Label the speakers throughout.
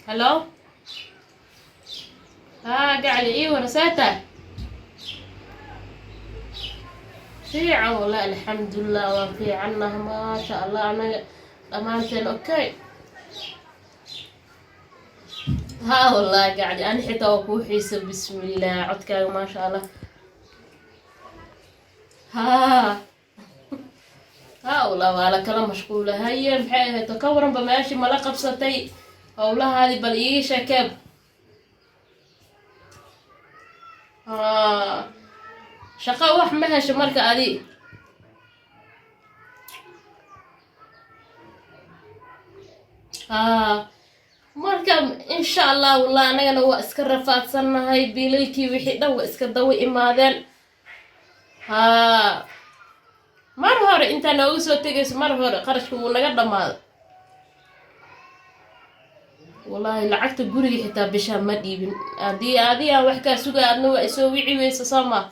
Speaker 1: Hello. Haa, gacali, ii warasaata fiican. Wallahi, alxamdulilah, waa fiicannaha, maasha Allah, anaga dhammaanteen okay. Haa, wallahi gacali, ani xitaa waa kuu xiisa. Bismillah, codkaaga maasha Allah. Haa haa, wallah, waa la kala mashquula. Haye, maxay ahayd? Ka waranba, meeshii mala qabsatay? Howlahaadii bal iiga sheekeeb. Haa, shaqo wax ma hesho marka adi? Haa, marka insha Allah. Wallah, anagana waa iska rafaadsannahay, biilalkii wixii dhan waa iska dawa imaadeen. Haa, mar hore intaa nooga soo tegayso, mar hore qarashka wuu naga dhammaado. Wallaahi, lacagta guriga xitaa bishaa ma dhiibin. Haddii adi aan wax kaa suga, adna waa isoo wici weysa, soo ma?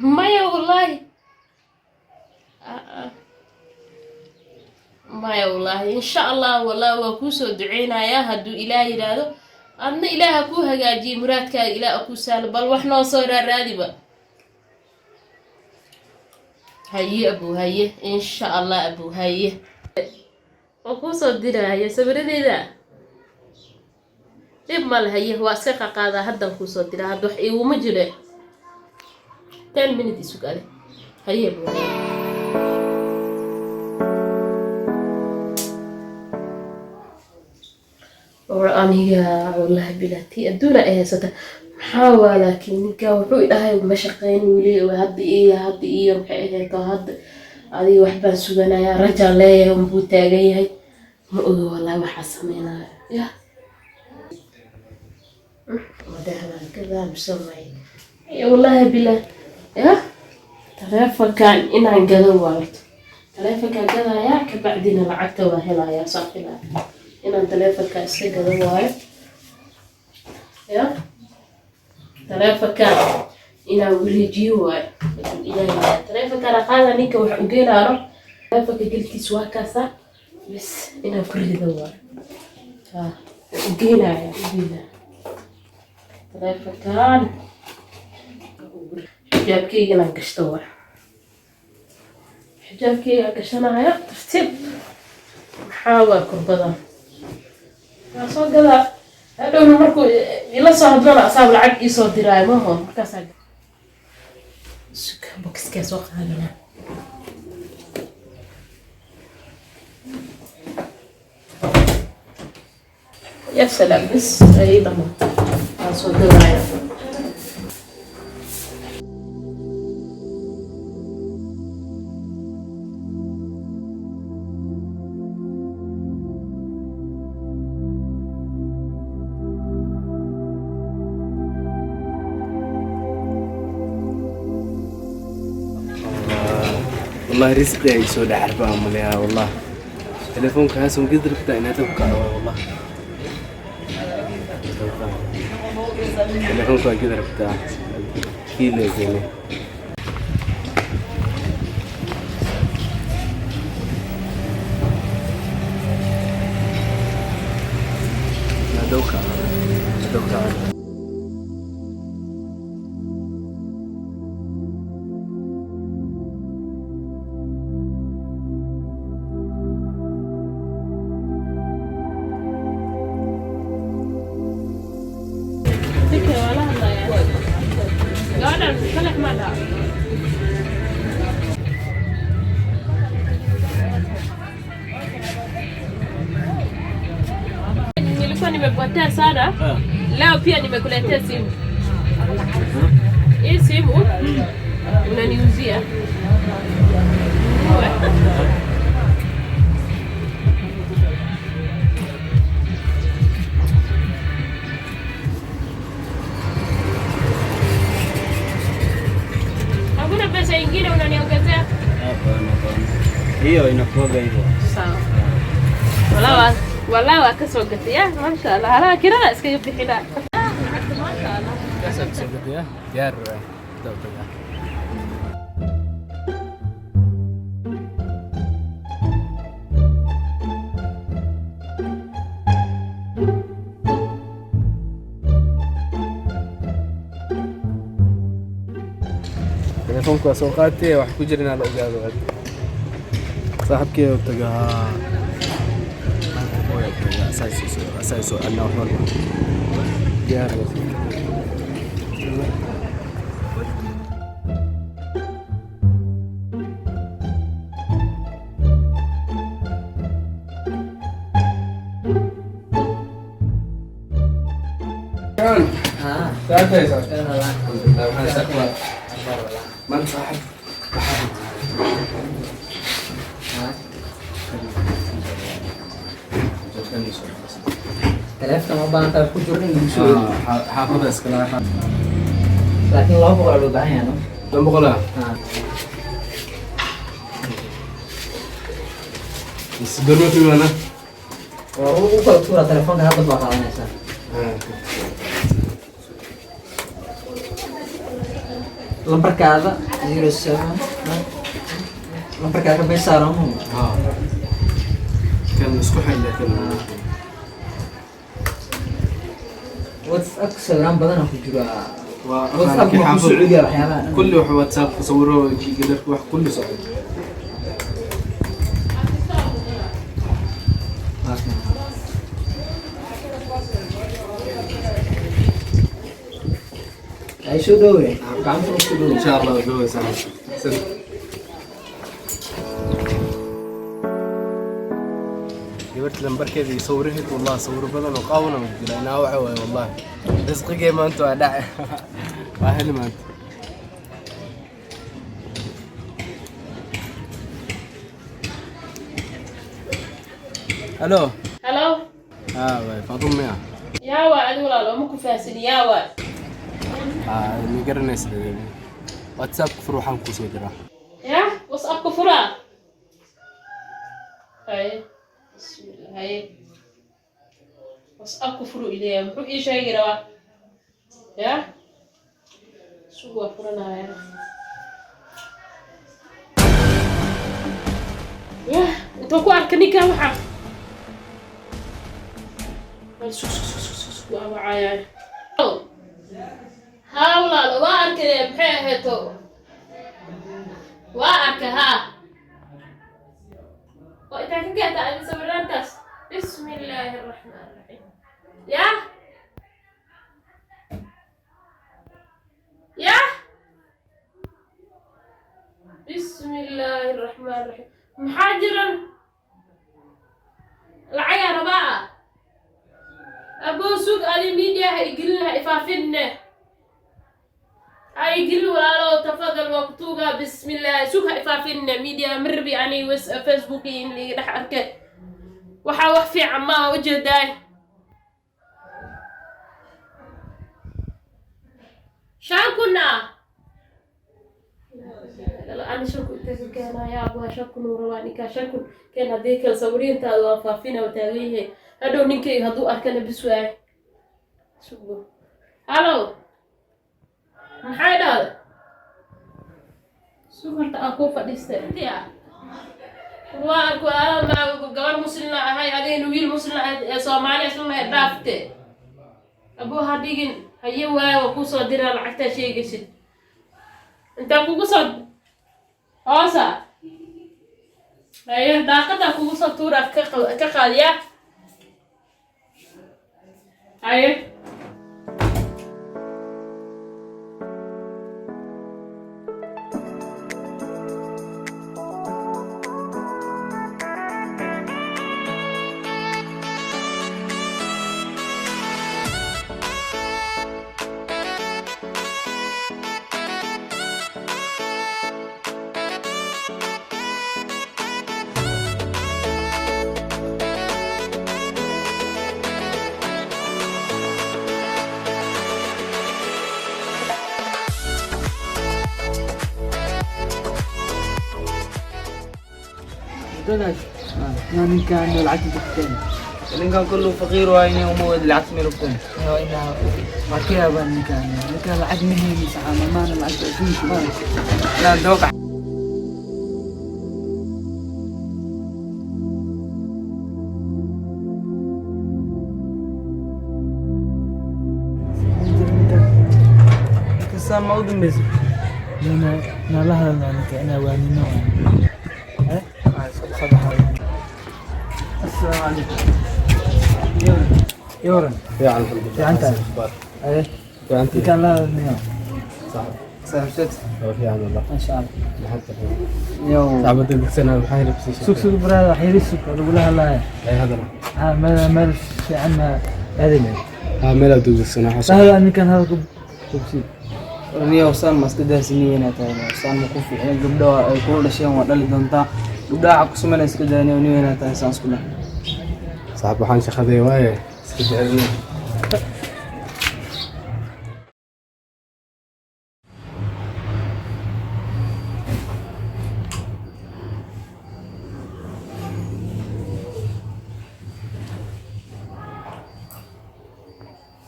Speaker 1: Maya, wallaahi maya, wallaahi. Insha Allah, wallahi waa kuusoo duceynayaa hadduu Ilaah yidhaahdo. Adna Ilaaha kuu hagaajiyey muraadkaaga, Ilaah kuu sahlo. Bal wax noo soo raaraadiba. Haye abu, haye, insha Allah abu, haye, waa kuusoo diraya sawiradeeda, dhib male. Haye, waa iska qaqaadaa, haddan kuusoo diraa. Hadda wax iguma jire, 10 minute isug ade. Haye abu, haye. War aniga, wallahi bilaa, tii adduuna ay haysata maxaa waa? Laakiin ninka wuxuu idhahay ma shaqeyn weli hadda iyo hadda iyo maxay ahayd hadda adiga waxbaan suganayaa, rajaan leeyahay unbuu taagan yahay. Ma oga wallahi waxaa sameynaya. Ya madaxdaan gadaa mise may? Wallahi bilaa, ya taleefonkan inaan gado waa horta. Taleefonkaan gadayaa, kabacdina lacagta waa helayaa. Soo filaya inaan taleefonka iska gado waayo. Ya taleefonkan inaan wareejiyo waayo. Ilaahay, taleefonkaan qaada, ninka wax u geenaano. Taleefonka gelkiis waa kaasa, bas inaan ku rido waayo. Ha u geenaya, u geenaya taleefonkan. Xijaabkeyga inaan gashto waayo. Xijaabkeyga gashanaya tartiib. Maxaa waa kurbadan? Waa soo gadaa hadhowna, markuu ila soo hadlana asaab lacag iisoo diraayo maho. Markaasaa suka bokiskaa soo qaadanaa. Ya salaam, bas ay dhamaatay, waa soo gadaaya.
Speaker 2: والله رزقي ay soo dhex arbaa maleeyaa. Wallah, telefoonkaas un gid rabtaa inaad ku kaco. Wallah, telefoonka waa gid rabtaa kiile gele. Hadhow kaco, hadhow kaco.
Speaker 1: Ninka waa la hadlayaa. Gabadhan kalex ma dhaha. nimepotea sana. Leo pia nimekuletea simu. Hii simu unaniuzia. Hakuna pesa ingine unaniongezea?
Speaker 2: Hapana, hapana. Hiyo inakuwaga hivyo.
Speaker 1: Sawa. Walaa waa ka soo gatay. Ya, maasha Allah. Halaha kirada iskaga bixinaa. Lacagta maasha Allah.
Speaker 2: Diyaar waay. Dawdaga. Telefoonka waa soo qaatay, wax ku jira inaa la ogaado hadda. Saaxiibkey u tagaa. Maanta hooyo u tagaa, asaay soo adnaa wax walba. Diyaar waay. Man saaxib.
Speaker 3: Taleefkan ma baahan tahay ku jiro in lagu soo celiyo.
Speaker 2: Xaafada iskala.
Speaker 3: Laakiin 200 loo baahan yahay, no?
Speaker 2: 200 ah?
Speaker 3: Ah.
Speaker 2: Goorma ku imaana?
Speaker 3: Waa u kala tuura telefoonka hadda baa qaadanaysaa. Lambarkaada 07 lambarkaada bay saaran mu.
Speaker 2: Kan isku xidh kan.
Speaker 3: WhatsApp sawiraan badan ku jira.
Speaker 2: Waa
Speaker 3: WhatsApp ma ku soo celiyaa waxyaabaha dhan?
Speaker 2: Kulli wax WhatsApp ku sawiro galarka wax kulli socdo.
Speaker 3: Ay soo dhawe. Gacanta ku soo dhawe.
Speaker 2: Insha Allah dhawe saaxiib. Gabarta lambarkeeda iyo sawiraheed, wallah sawiro badan oo qaawana ma jira inaa waxa waaye, wallahi risqigee maanta waa dhacay, waa heli maanta. Halo.
Speaker 1: Hello.
Speaker 2: Haa waay, Faadumo miya?
Speaker 1: Yaa waa adi walaalo, ma ku fahansani, yaa waa?
Speaker 2: Haa, ma garanaysa. WhatsApp ku fur, waxaan kuu soo diraa.
Speaker 1: Ya, WhatsApp-ka furaa. Haye, bismillah. Haye, WhatsApp-ka furu ileeya, muxuu ii sheegi rabaa? Ya, sug, waa furanaya. Ya, intuu ku arka ninkan waxaa. Bal sug, sug, sug, sug, sug, waa wacayaa. Haa walaalo, waa arkay, maxay ahayto, waa arka. Haa, oo intaa ka gaarta adi sawiraantaas? Bismi illaahi araxmaan raxiim. Ya ya, bismi illaahi araxmaan raxiim. Maxaa jiran? Lacagaa rabaa? Aboo, sug, adi miidiyaha igelin, ha ifaafinne, ha igelin walaalo, tafadal, waa kutuugaa. Bismillah, sug, ha ifaafinne miidiyaha marbi ani wes Facebook in liiga dhex arke. Waxaa wax fiican maaha, ujeedaay. 5,000 ah ani 5,000 intee ka keenaya? Abaa, 5,000 uu rabaa ninkaa, 5,000 keen, haddii kale sawiriintaada waan faafina, waa taagan yahay. Hadhow ninkayga hadduu arkana bis waay. Sugo. Halo, maxay dhahday? Sug horta, aan kuu fadhiistay. Waa arko ma gabar muslina ahay, adigana wiil muslina ah ee Soomaaliya isla dhaafte. Abuu, ha dhigin. Haye waay, waa kuu soo diraa lacagtaa sheegaysid. Intaa kugu soo hoosa. Haye, daaqadaa kugu soo tuura, ka qaadiya. Haye.
Speaker 4: Dadaas. Yaa ninkaan lacagta ku keen.
Speaker 3: Ninkan kullu faqiir waayne uma wad lacagta meel ku keen.
Speaker 4: Yaa inaa waa ka yaabaa ninkaan. Ninkaan lacag ma haynin saxaama maana lacagta adduunka ma.
Speaker 3: La dooq. Ninka ma u dambeysay?
Speaker 4: Nala la hadalnaa ninka inaa waanino. Eh? Assalaamu calaykum. Yoran.
Speaker 2: Fiican, alxamdulillah.
Speaker 4: Fiican tahay.
Speaker 2: Akhbaar?
Speaker 4: Eh?
Speaker 2: Fiicantii.
Speaker 4: Ninkaan la hadalnayo.
Speaker 2: Saaxib.
Speaker 3: Saaxiibtad.
Speaker 2: Waa fiican wallah.
Speaker 4: Masha Allah.
Speaker 2: Maxaa tahay?
Speaker 4: Yow.
Speaker 2: Saaxib degdegsanaa, maxaa hilibsiisay?
Speaker 4: Sug sug brother, wax yari sug oo lagula hadlaaya.
Speaker 2: Ay hadala.
Speaker 4: Ha, meel meel fiican ma aadayna.
Speaker 2: Haa, meel aad degdegsanaa xasan.
Speaker 4: Sahla ninkaan hadalka bogsi.
Speaker 3: Niyow saan ma iska daasiniyeena tahay, saan ma ku fiicna, gabdhaha ay kula dhasheen waa dhali doontaa, gabdhaha waxa ku sameynaya iska daa, niyow niyow tahay saan isku dhah.
Speaker 2: Saaxib, waxaan shaqaday waaye iska jecelina.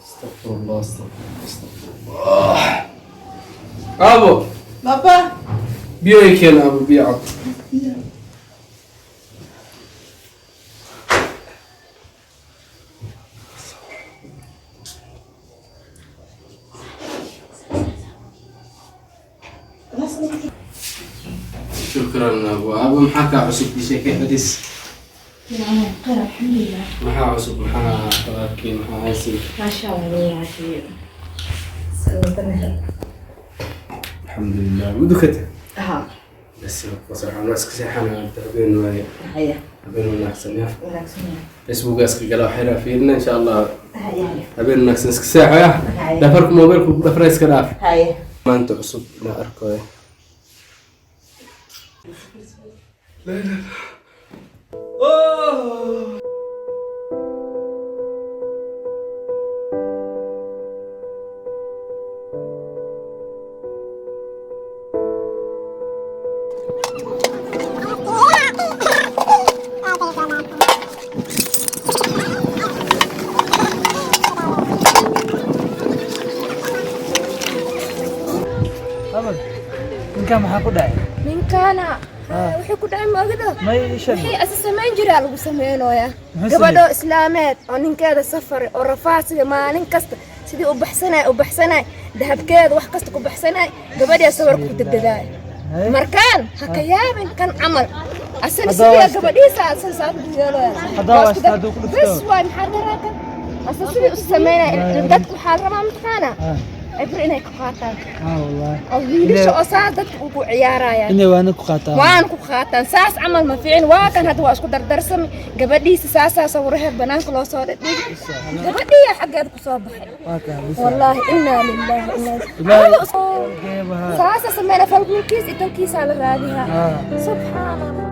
Speaker 2: استغفر الله، استغفر الله، استغفر الله. ابو
Speaker 5: Baba.
Speaker 2: Biyo ii keen abo, biyo cab. شكرا ابو. ابو, maxaa kaa cusub? Ii sheekay xadis.
Speaker 1: Khayr, alxamdulilah.
Speaker 2: Maxaa cusub? Maxaa qabaabkii? Maxaa haysi?
Speaker 1: Maasha Allah, loo caafiyo.
Speaker 2: Alxamdulilah, mudukata.
Speaker 1: Ha.
Speaker 2: بس صراحة ما iska seexana habeen waaye.
Speaker 1: Haya.
Speaker 2: Habeen wanaagsan ya.
Speaker 1: Wanaagsan.
Speaker 2: Facebooka iska gala, waxyar fiirina insha Allah.
Speaker 1: Haya.
Speaker 2: Habeen wanaagsan, iska seexo ya.
Speaker 1: Haya.
Speaker 2: Dhafarku mobilku ku dhafra iska dhaaf.
Speaker 1: Haya.
Speaker 2: Maanta cusub la arko.
Speaker 4: Abad. Ninkaan maxaa ku dhacay?
Speaker 6: Ninkaana wuxuu ku dhacay maogdo.
Speaker 4: Ma ii sheeg.
Speaker 6: Wixii asa samayn jiraa lagu sameynooyaa.
Speaker 4: Muxuu
Speaker 6: gabadho islaameed oo ninkeeda safar oo rafaad sida maalin kasta sidii u baxsanay u baxsanay, dahabkeeda wax kasta ku baxsanay, gabadhaa sawirka ku degdegaay.
Speaker 4: Hey.
Speaker 6: Markaan ha ka yaabin kan camal asana
Speaker 4: Haddaa
Speaker 6: sidii gabadhiisa asan saa ku yeelaya.
Speaker 4: Haddaa waa istaa hadduu ku dhufto.
Speaker 6: Bes waay, maxaa daraa kan asa sidii u sameynaya dadku waxaa la rabaa mataqaana cibro inay ku qaataan.
Speaker 4: Ah wallahi.
Speaker 6: Oo wiilasha oo saas dadka ugu ciyaarayaan.
Speaker 4: Inay waana ku qaataan.
Speaker 6: Waan ku qaataan, saas camal ma fiicin. Waa kan hadda waa isku dardarsami, gabadhiisa saasaa sawiraheed banaanka loo soo dhigay, gabadhiya xaggeed ku soo baxay.
Speaker 4: Waa kan bis.
Speaker 6: Wallaahi inaa lillahi wa inaa
Speaker 4: Ilaahay.
Speaker 6: Saasa sameyna falguulkiis iyo talkiisaa la raadiyaa.
Speaker 4: Ah.
Speaker 6: Subxaana Allah.